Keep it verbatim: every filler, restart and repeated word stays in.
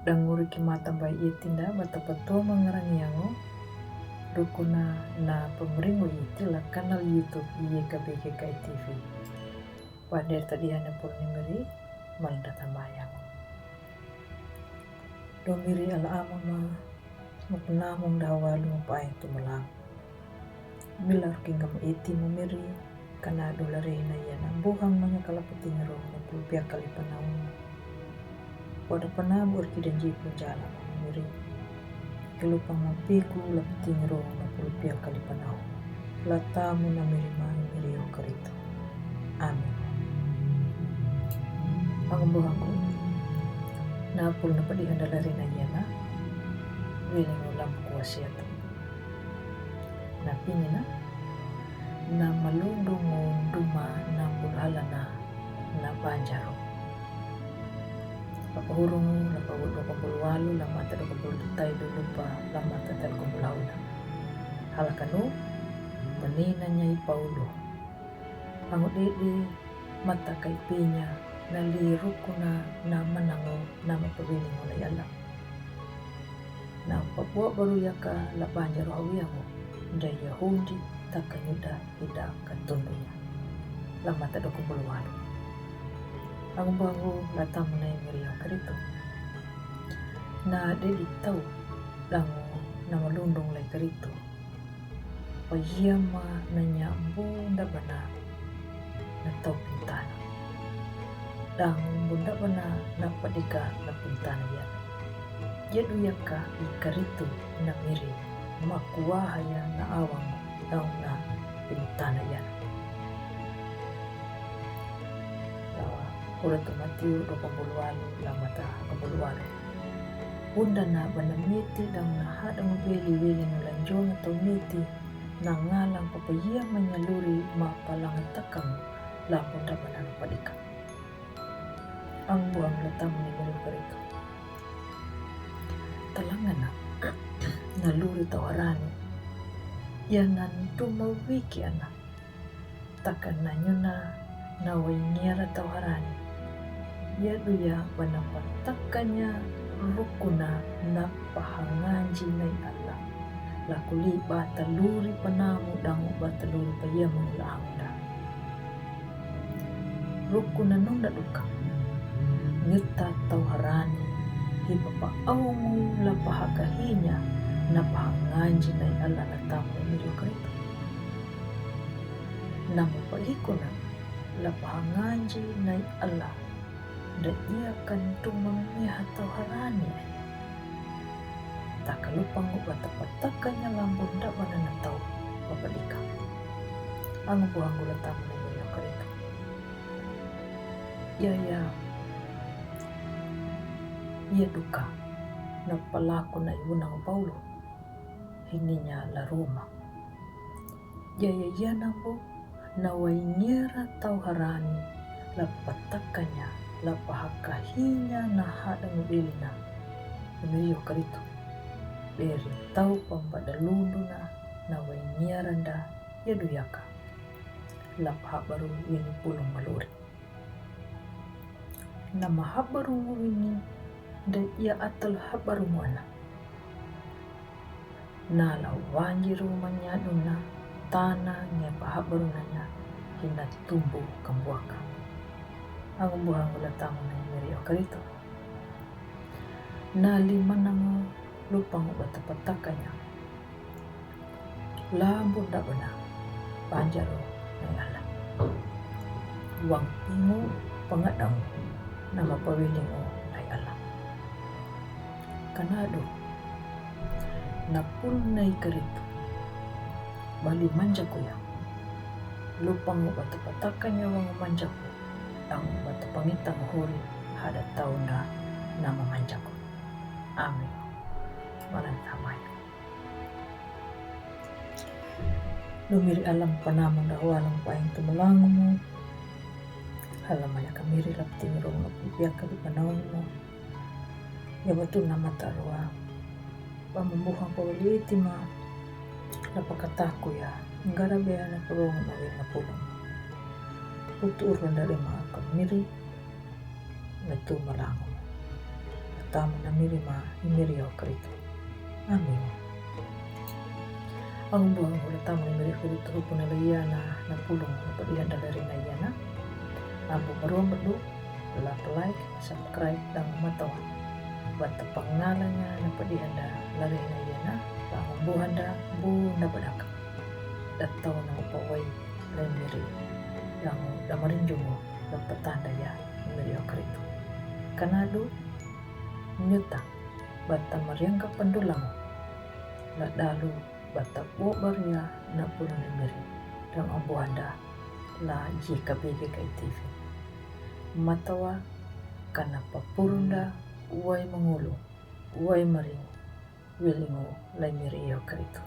Dang uri ki mata bai itinda bata patua mangarang yango. Rukuna na pemringu iti la kanal YouTube Y K B K K I T V. Pader tadi hana pul ni miri malda tambayang. Do miri ala ama ma mukna mung dawa lu mapai tu malang. Milar ki ngam iti mu miri kana dola reina yana buhang manya kala pating ro na pulpia kali panau. Pada panam urki dan ji punjala miri. Kelupang mapiku la pating ro na pulpia kali panau. Lata mu na miri ma miri o karito. Amin. Angu buhangku na pul na padi handa la reina yana. Wiling ulam kuasiatu. Na pingina na malundung duma na bulhala na na banjaro. Lapa hurung lapa wut dua kumpul walu lama ta dua kumpul dutai dua lupa lama ta tel kumpul hauna. Halakanu panina nyai paulu. Angu dede mata kai pinya na li rukuna na manangu na mapawilingu na yala. Na papua baru yaka la banjaro hawiangu nda yahundi taka nyuda hida katundunya. Lama ta dua kumpul walu. Angu buhangku la tamu na miri o karito. Na dedi tau dangu na malundung lai karito. Payama na nyambu nda bana na tau pintana. Dangu bunda bana na padika na pintana ya. Jadu yaka i karito na miri makua haya na awang dangu na pintana ya. Huratu Matiu dua kumpul walu lama ta kumpul walu. Bunda na bana miti dangu na hadangu beli weli na lanjong atau miti na ngalang papayama nyaluri ma palang takang la bunda bana na padika. Angu buhangku la tamu ni miri o karito. Talangana na luri tau harani. Ya nan duma wiki ana. Taka na nyuna na waingiara tau harani. Yadu ya bana patakanya rukuna na pahanganji nai Allah. Lakuli bata luri panamu dangu bata luri payamu la hamda. Rukuna nunda duka. Ngita tau harani hi papa aungu la pahakahinya na pahanganji nai Allah la tamu miri o karito. Namu pahikuna la pahanganji nai Allah da ia kan tumang ni hatau harani. Taka lupangu bata patakanya lambun da bana na tau papadika. Angu buhangku la tamu na miri o karito. Ya ya. Ia duka na palaku na ibu nang Paulu. Hininya la Roma. Jaya ia nambu na waingiara tau harani la patakanya la pahakahinya na hadangu belina. Miri o karito. Beri tau pambada lunduna na waingiara nda yadu yaka. La pahabaru ini pulung maluri. Na mahabarungu ini da ia atal habarungu ana. Na la wanjiru manyaduna tana nge pahabarunanya hina tumbu kambuaka. Angu buhangku la tamu na miri o karito. Na li manangu lupangu bata patakanya. Lambun da bana banjaro nai Allah. Wang pingu pangadangu nama pawilingu nai Allah. Kanadu na pul nai karito. Bali manjaku ya. Lupangu bata patakanya wang manjaku. Tang bata pangitang huri hada tauna nama manjaku. Amin. Maran tamai. Lumiri alam panamu da walang paing tu malangumu. Alam maya kamiri lap tingrung lap piak kali panaumu. Ya batu nama tarua. Pamumbuhang pawali tima. Lapa kataku ya. Ngara bea na purung na wena pulung. Utu urun dari ma kamiri. Na tu malangumu. Na tamu na miri ma i miri o Kritu. Amin. Ang buang ula tamu na miri Kritu hupuna la iana na pulung na padihan da leri na iana. Ambu maruam badu la like, subscribe dan matawa. Bata pangalanya na padihan da leri na iana. Ang buhanda bu na padaka. Datau na upawai la miri. Yang da marinjungu la patanda ya miri o Kritu. Kanalu nyuta bata mariangka pandulang la dalu bata bo baria na pulung na miri. Dang ambuhanda la jika bege kai T V. Matawa kana papurunda wai mangulu wai maring wilingu la miri o Kritu.